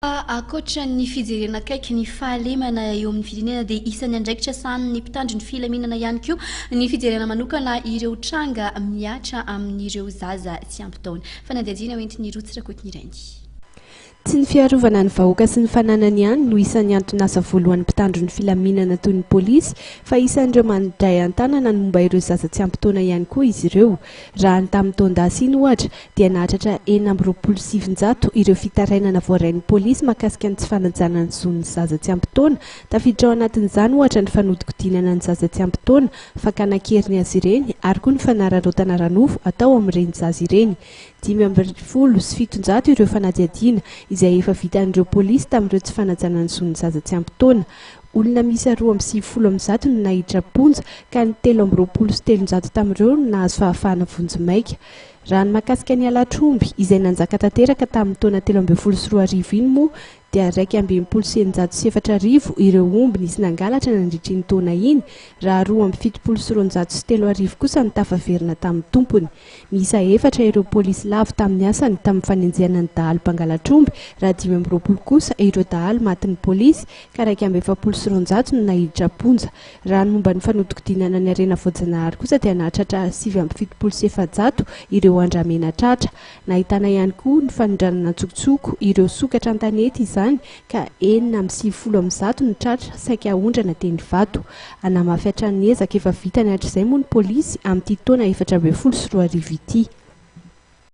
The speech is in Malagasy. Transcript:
Ankoatra ny fijerena akaiky ny fahalemana eo amin'ny firenena dia isan'ny andraikitra sahanin'ny mpitandro ny filaminana ihany koa ny fijerena manokana ireo tranga mihatra amin'ireo zaza tsy ampy taona. Fanadihadiana hoentin'i Rotsy Rakotonirainy. Tsy ny fiarovana ny vahoaka sy ny fananany ihany no isan'ny anton'asa voalohan'ny mpitandro ny filaminana toy ny polisy fa isan'ireo mandray an-tanana ny momba ireo zaza tsy ampy taona ihany koa izy ireo. Raha ny tamin'ny taon-dasa iny ohatra dia nahatratra 926 ireo fitarainana voarain'ny polisy mahakasika ny tsy fanajana ny zon'ny zaza tsy ampy taona. Tafiditra ao anatin'izany ohatra ny fanodikodinana ny zaza tsy ampy taona, fakana an-keriny azy ireny ary koa ny fanararaotana ara-nofo atao amin'ireny zaza ireny. 715 ireo fanadihadiana izay efa vitan'ireo polisy tamin'ireo tsy fanajana ny zon'ny zaza tsy ampy taona. Olona miisa 192 no naiditra am-ponja ka ny 323 tamin'ireo no nahazo fahafahana vonjimaika. Raha ny mahakasika ny halatr'omby izay nanjaka tanteraka tamin'ny taona 2013 iny moa dia 661 ireo omby nisy nangalatra nandritra iny taona iny raha 372 kosa no tafaverina tamin'ny tompony. Miisa efatra ireo polisy lavo tamin'ny asany tamin'ny fanenjehana ny dahalo mpangalatr'omby raha 25 kosa ireo dahalo matin'ny polisy ka 241 no naiditra am-ponja. Raha ny momba ny fanodikodinana ny harena voajanahary kosa dia nahatratra 479 ireo andramena tratra. Nahitana ihany koa ny fanondranana an-tsokotsoko ireo sokatra an-tanety izany ka 196 no tratra saika haondrana teny Ivato. Hanamafy hatrany ny ezaka efa vitany hatrizay moa ny polisy amin'ity taona 2014 ity.